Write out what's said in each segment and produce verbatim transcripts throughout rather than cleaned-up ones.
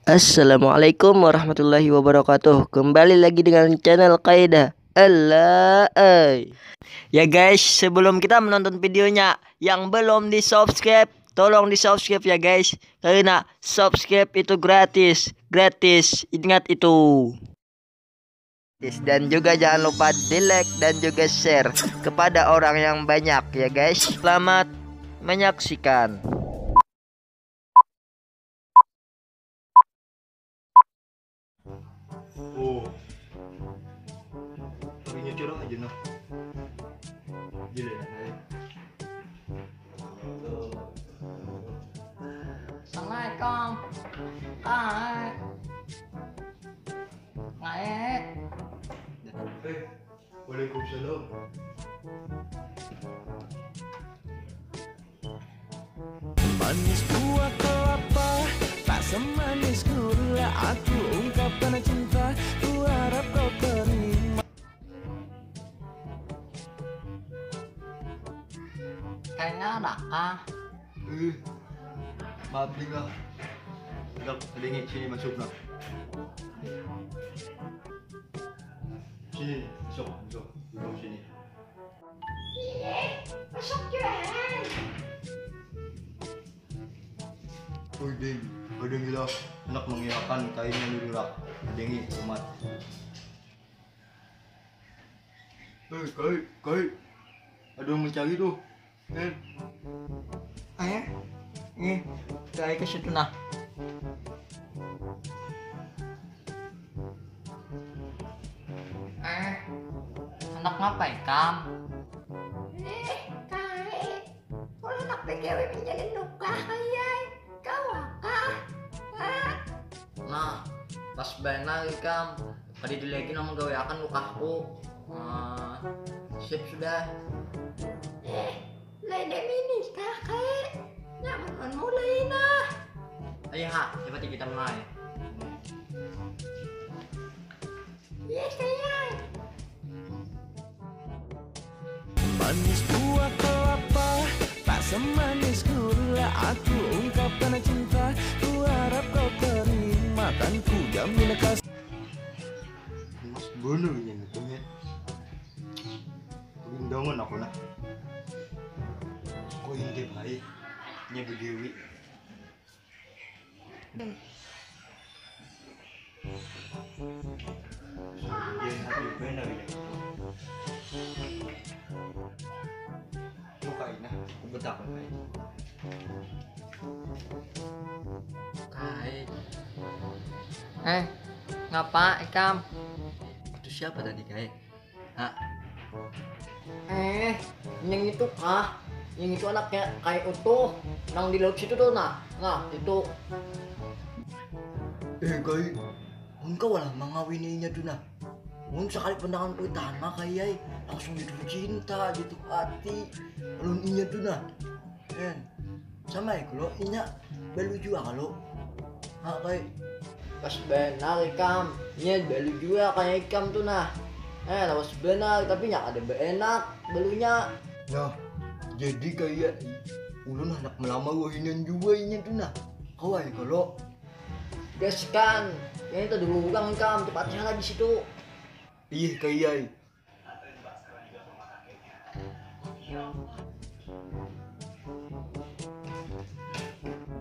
Assalamualaikum warahmatullahi wabarakatuh. Kembali lagi dengan channel Kaidah. Allah, eh. Ya guys, sebelum kita menonton videonya, yang belum di-subscribe, tolong di-subscribe ya guys. Karena subscribe itu gratis, gratis. Ingat itu. Dan juga jangan lupa di-like dan juga share kepada orang yang banyak ya guys. Selamat menyaksikan. Oh. Tapi nyucur aja nah. Gila ya. Assalamualaikum. Hai. Hai. Eh, waalaikumsalam. Manis buah kelapa, tak semanis gula. Aku ungkapkan cinta, ku harap kau terima. Kayaknya ada kah? Eh, maaf nih kak. Dok, sedingin sini masuk dok. Sini, masuk, masuk, duduk sini. Masuk jualan. Wih ding, wih ding gila, anak mengiakan kainnya dulu lah. Dengi umat. Hei, kai, kai. Ada yang mencari tuh. Eh. Ayah. Eh, kai ke situ nah. Eh, anak ngapa ikam? Eh, kai. Kalau anak B G W menjalin nukah ayai. Kau akah. Hah? Nah, pas banar ikam. Kada dilagi nang menggaweakan lukahku. Ah, sip sudah. Eh, lain demi nikah kae. Nyaman mulai nah. Ayo ha, cepat kita mulai. Yes, sayang. Manis buah kelapa, tak semanis gula. Aku ungkapkan cinta, ku harap kau terima. Kan ku jamin kasih. Mas bener ini tuh ya. Undangan aku nah. Aku intip hai. Nya bedewi. Dia happy benar ya. Buka ini, aku betak kai. Kai. Eh, ngapa ikam? Itu siapa tadi kai? Hah? Eh, yang itu kah? Yang itu anaknya kayak utuh, nang di laut situ tuh nah, nah itu. Eh kai, mun kawa lah mangawini inya tu nah. Mun sakali pandangan kulit tanah kai ai, langsung jatuh cinta, jatuh hati lawan inya tu nah. En, sama ai kalo inya balu jua kalo. Ha kai. Pas banar ikam, inya balu jua kaya ikam tu nah. Eh lawas banar tapi nya kada baanak balunya. Nah, jadi kaya ulun handak malamar wahinan jua inya tu nah. Kawa ai kalo. Gaskan, ini tadi urang ikam, cepat lihat lagi situ. Ih, kayai.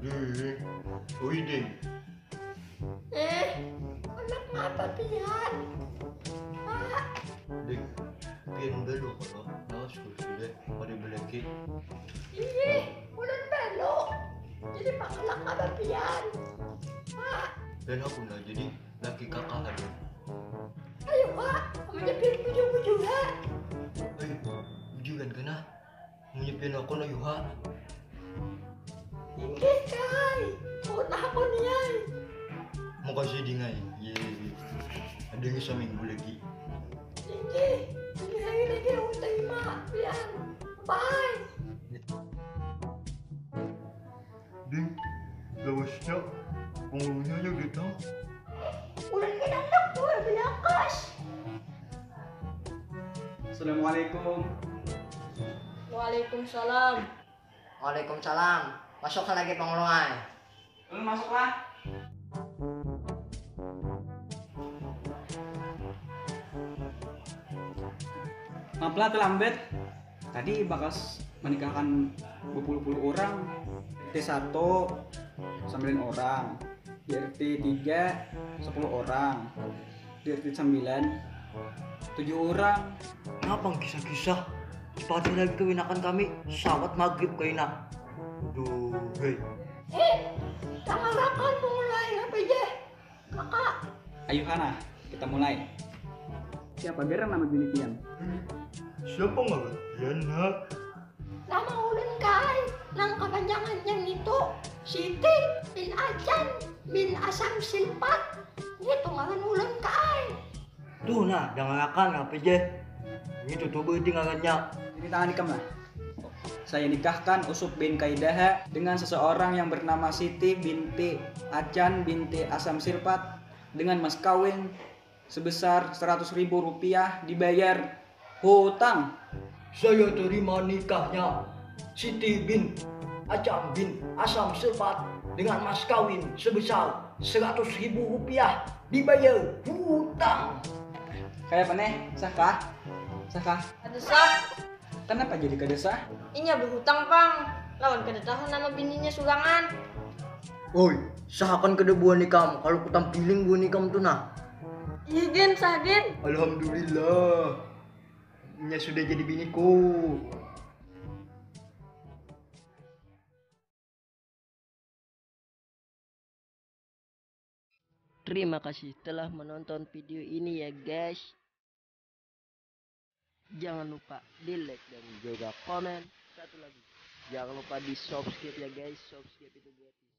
Ding, ui ding. Eh, anak ngapa pian? Pak. Ding, pian balu kalo, nawas ku sudah, kada balaki. Ih, ulun balu. Jadi pangalak ngapa pian? Pak. Dan aku nah jadi laki kakak ada. Ayo, Pak, amunnya piring bujur-bujur ha. Ayo, bujuran kena. Amunnya pian lakon ayo ha. Inggih, Kai. Pokoknya aku niai. Makasih, Dingai. Ye. Ada yang saminggu lagi. Inggih. Inggih, lagi aku terima pian. Bye. Ding, lawasnya penghulunya aja datang. Ulun kan anak buah belakas. Assalamualaikum. Waalaikumsalam. Waalaikumsalam. Masuk lagi penghulu ai. Ulun masuk lah. Maaf lah terlambat. Tadi bakas menikahkan berpuluh-puluh orang. T satu sembilan orang, di R T tiga sepuluh orang, di R T sembilan tujuh orang. Ngapa kisah-kisah? Cepat lagi kawinakan kami, sawat maghrib kaina. Duh, hei. Eh, tangarakan pengulai apa je? Kakak. Ayo Hana, kita mulai. Siapa garang nama bini pian? Siapa ngaran pian, ha? Nama ulun kai, nang kapanjangannya ngitu, Siti bin Acan bin Asam Silpat. Ngitu ngaran ulun kai. Tuh nah, dangarakan apa je. Ngitu tuh berarti ngarannya. Ini tangan ikam lah. Saya nikahkan Usup bin Kaidaha dengan seseorang yang bernama Siti binti Acan binti Asam Silpat dengan mas kawin sebesar seratus ribu rupiah dibayar hutang. Saya terima nikahnya Siti bin Acam bin Asam Silpat dengan mas kawin sebesar seratus ribu rupiah dibayar hutang. Kayak apa nih? Sah kah? Sah kah? Ada sah. Kenapa jadi kada sah? Inya berhutang pang. Lawan kada tahan nama bininya surangan. Oi, sahakan kada buah nikam kalau kutampiling buah nikam tu nah. Iya gin, sah gin. Alhamdulillah. Nya sudah jadi biniku. Terima kasih telah menonton video ini ya guys. Jangan lupa di like dan juga komen. Satu lagi, jangan lupa di subscribe ya guys. Subscribe itu gratis.